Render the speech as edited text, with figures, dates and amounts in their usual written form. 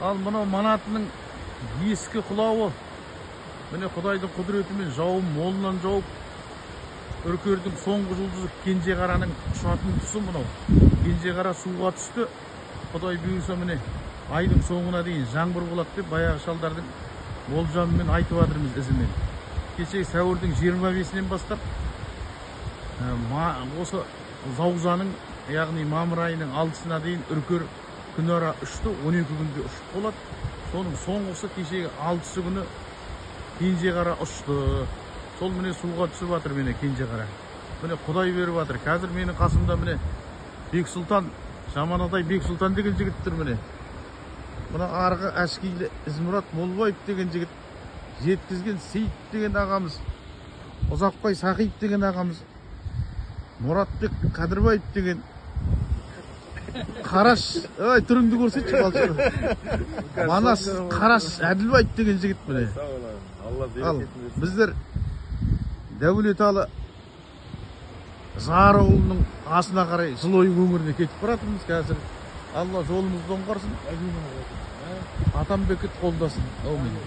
Ал мынау Манатының ескі құлауы. Міне, Құдайдың құдіретімен жауын молынан жауып, Үркердің соңғы жұлдызы Кенжеқараның ұшатын тұсы мынау. Кенжеқара суға түсті. Құдай бұйырса, міне, айдың соңына дейін жаңбыр болады деп баяғы шалдардың болжамымен айтып жатырмыз ізімен. Кеше сәуірдің 25-інен бастап осы заузаның, яғни мамыр айының 6-сына дейін Үркер күнара ұшты, 12 күнде ұшып болады. Соның соңғысы кешегі 6-сы күні Кенжеқара ұшты. Сол міне суға түсіп жатыр, міне, Кенжеқара. Міне, Құдай беріп жатыр. Қазір менің қасымда, міне, Бексұлтан, Жаманатай Бексұлтан деген жігіт тұр, міне. Мына арғы әшкейлі Ізмұрат Молбаев деген жігіт, жеткізген Сейіт деген ағамыз, Ұзақбай Сақиев деген ағамыз, Мұратбек Қадырбаев деген Қараш, ой, түріңді көрсетші, балшы. Манас Қараш Әділбаев деген жігіт, міне. Алла Ал берекетін берсін. Біздер Дәулеталы Жарығұлының асына қарай Жылыой өңіріне кетіп бара жатырмыз қазір. Алла жолымызды оңғарсын. Атам Бекет қолдасын. Әумин.